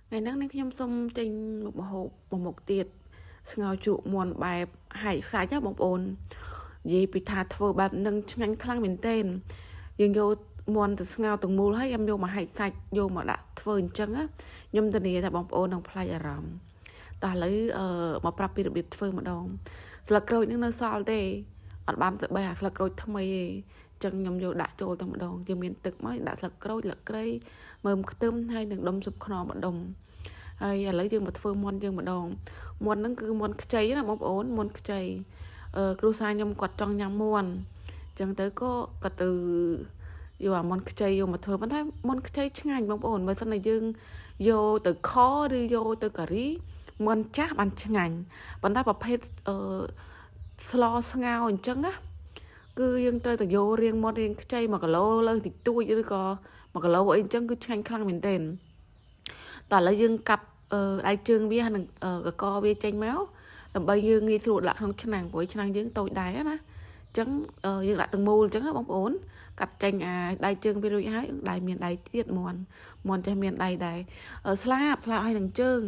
ថ្ងៃហ្នឹងនាងខ្ញុំសូមចេញមុខម្ហូបមួយមុខទៀតស្ងោរជ្រក់មាន់បែបហែកសាច់ណាបងប្អូននិយាយពីថាធ្វើបែបហ្នឹងឆ្ងាញ់ខ្លាំងមែនទែនយើងយកមាន់ទៅស្ងោរទាំងមូលហើយខ្ញុំយកមកហែកសាច់យកមកដាក់ធ្វើអញ្ចឹងណាខ្ញុំធានាថាបងប្អូននឹងប្លែកអារម្មណ៍តោះឥឡូវមកប្រាប់ពីរបៀបធ្វើម្ដងស្លឹកក្រូចនឹងនៅសល់ទេអត់បានទៅបេះអាស្លឹកក្រូចថ្មីទេចឹងខ្ញុំយកដាក់ចូលតែម្ដងយើងមានទឹកមកដាក់ស្លឹកក្រូចស្លឹកគ្រៃមើមខ្ទឹមហើយនឹងដុំស៊ុបខ្នុរម្ដុំហើយឥឡូវយើងមកធ្វើមាន់យើងម្ដងមាន់ហ្នឹងគឺមាន់ខ្ចីណាបងប្អូនមាន់ខ្ចីគ្រួសារខ្ញុំគាត់ចង់ញ៉ាំមាន់ចឹងទៅក៏គាត់ទៅយកអាមាន់ខ្ចីយកមកធ្វើប៉ុន្តែមាន់ខ្ចីឆ្ងាញ់បងប្អូនបើសិនតែយើងយកទៅខឬយកទៅការីមាន់ចាស់បានឆ្ងាញ់ប៉ុន្តែប្រភេទស្លស្ងោអញ្ចឹងណាគឺយើងត្រូវតែយករៀងមាត់រៀងខ្ចី1គីឡូលើតិចតួចឬក៏1គីឡូអីអញ្ចឹងគឺឆ្ងាញ់ខ្លាំងមែនទែនតោះឥឡូវយើងកាប់ដៃជើងវានិងកកវាចេញមកដើម្បីយើងងាយស្រួលដាក់ក្នុងឆ្នាំងព្រោះឆ្នាំងយើងតូចដែរណាអញ្ចឹងយើងដាក់ទាំងមូលអញ្ចឹងណាបងប្អូនកាត់ចេញអាដៃជើងវារួចហើយដៃមានដៃទៀតមាន់មាន់ចេះមានដៃដែរស្លាបស្លាបហើយនឹងជើង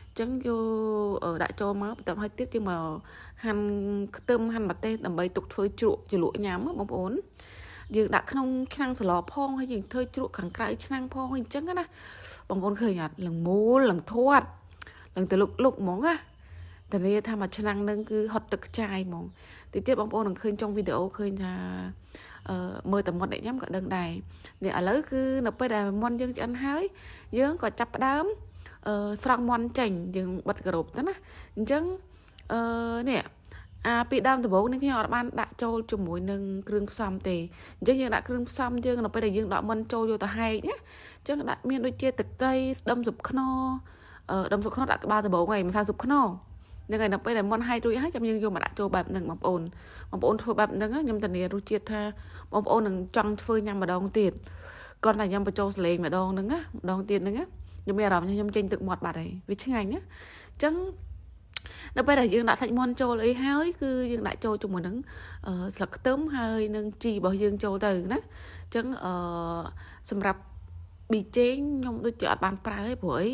អញ្ចឹងយកដាក់ចូលមកបន្ទាប់ហើយទៀតយើងមកហាន់ខ្ទឹមហាន់ម្ទេសដើម្បីទុកធ្វើជ្រក់ជ្រលក់ញ៉ាំបងប្អូនយើងដាក់ក្នុងឆ្នាំងសឡផងហើយយើងធ្វើជ្រក់ខាងក្រៅឆ្នាំងផងអញ្ចឹងណាបងប្អូនឃើញអត់លឹងមូលលឹងធាត់លឹងទៅលុកលុកហ្មងណាធានាថាមួយឆ្នាំងនឹងគឺហត់ទឹកខ្ចាយហ្មងតិចទៀតបងប្អូននឹងឃើញចុងវីដេអូឃើញថាមើលតែមាត់អ្នកញ៉ាំក៏ដឹងដែរនេះឥឡូវគឺនៅពេលដែលមាន់យើងឆ្អិនហើយយើងក៏ចាប់ផ្ដើមស្រង់មាន់ចេញយើងបិទគរុបទៅណាអញ្ចឹងនេះអាពីដើមដំបូងនេះខ្ញុំអត់បានដាក់ចូលជាមួយនឹងគ្រឿងផ្សំទេអញ្ចឹងយើងដាក់គ្រឿងផ្សំយើងនៅពេលដែលយើងដកមិនចូលយកទៅហែកណាអញ្ចឹងដាក់មានដូចជាទឹកត្រីដុំស៊ុបខ្នុរដុំស៊ុបខ្នុរដាក់ក្បាលដំបូងហើយម្សៅស៊ុបខ្នុរហ្នឹងហើយនៅពេលដែលមាន់ហែករួចហើយចាំយើងយកមកដាក់ចូលបែបហ្នឹងបងប្អូនបងប្អូនធ្វើបែបហ្នឹងខ្ញុំធានារសជាតិថាបងប្អូននឹងចង់ធ្វើញ៉ាំម្ដងទៀតគាត់តែញ៉ាំបញ្ចូលសលេងម្ដងហ្នឹងណាម្ដងទៀតហ្នឹងណាខ្ញុំមានអារម្មណ៍ខ្ញុំចេញទឹកមាត់បាត់ហើយវាឆ្ងាញ់ណាអញ្ចឹងនៅពេលដែលយើងដាក់សាច់មាន់ចូលអីហើយគឺយើងដាក់ចូលជាមួយនឹងស្លឹកខ្ទឹមហើយនឹងជីរបស់យើងចូលទៅណាអញ្ចឹងសម្រាប់ប៊ីចេងខ្ញុំដូចជាអត់បានប្រើទេព្រោះអី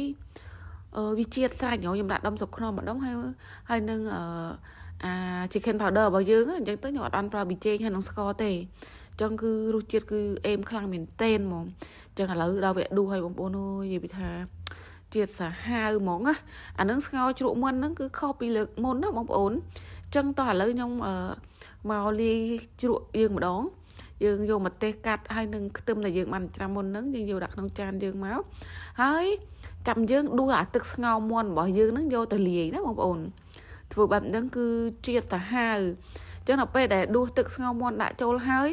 វាជាតិស្រេចខ្ញុំដាក់ដុំស៊ុបខ្នុរម្ដុំហើយនឹងអា chicken powder របស់យើងអញ្ចឹងទៅខ្ញុំអត់បានប្រើប៊ីចេងហើយនឹងស្ករទេអញ្ចឹងគឺរសជាតិគឺអេមខ្លាំងមែនទែនហ្មងអញ្ចឹងឥឡូវដល់វាដួសហើយបងប្អូនអើយនិយាយពីថាជាតិសាហាវហ្មងណាអានឹងស្ងោរជ្រក់មាន់ហ្នឹងគឺខុសពីលើកមុនណាបងប្អូនអញ្ចឹងតោះឥឡូវខ្ញុំមកលាយជ្រក់យើងម្ដងយើងយកម្ទេសកាត់ហើយនឹងខ្ទឹមដែលយើងបានច្រាំមុនហ្នឹងយើងយកដាក់ក្នុងចានយើងមកហើយចាំយើងដួសអាទឹកស្ងោរមាន់របស់យើងហ្នឹងយកទៅលាយណាបងប្អូនធ្វើបែបហ្នឹងគឺជាតិសាហាវអញ្ចឹងដល់ពេលដែលដួសទឹកស្ងោរមាន់ដាក់ចូលហើយ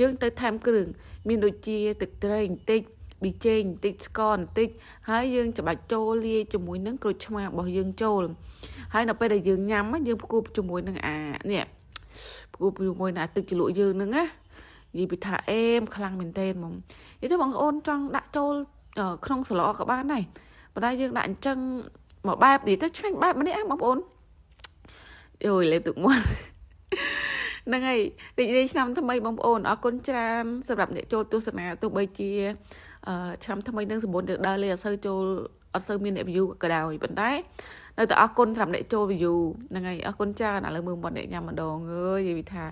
យើងទៅថែមគ្រឿងមានដូចជាទឹកត្រីបន្តិចប៊ីចេងបន្តិចស្ករបន្តិចហើយយើងច្បាច់ចូលលាយជាមួយនឹងក្រូចឆ្មារបស់យើងចូលហើយដល់ពេលដែលយើងញ៉ាំយើងផ្គូផ្ជាមួយនឹងអានេះផ្គូផ្ជាមួយនឹងអាទឹកជ្រលក់យើងហ្នឹងណានិយាយពីថាអេមខ្លាំងមែនទែនហ្មងនិយាយទៅបងប្អូនចង់ដាក់ចូលក្នុងសឡក៏បានដែរប៉ុន្តែយើងដាក់អញ្ចឹងមកបែបនេះទៅឆ្ងាញ់បែបម្នាក់បងប្អូនអូយលេបទឹកមាត់ហ្នឹងហើយរីករាយឆ្នាំថ្មីបងប្អូនអរគុណច្រើនសម្រាប់អ្នកចូលទស្សនាទោះបីជាឆ្នាំថ្មីនឹងសម្បូរទៅដើរលេងអត់សូវចូលអត់សូវមានអ្នក view ក៏ដោយប៉ុន្តែនៅតែអរគុណសម្រាប់អ្នកចូល view ហ្នឹងហើយអរគុណច្រើនឥឡូវមើលមាត់អ្នកញ៉ាំម្ដងអើយនិយាយថា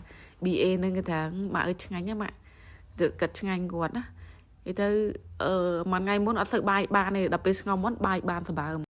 BA ហ្នឹងគេថាម៉ាក់អើយឆ្ងាញ់ណាម៉ាក់គាត់ឆ្ងាញ់គាត់ណានិយាយទៅមួយថ្ងៃមុនអត់សូវបាយបានទេដល់ពេលស្ងោរមាន់បាយបានសម្បើម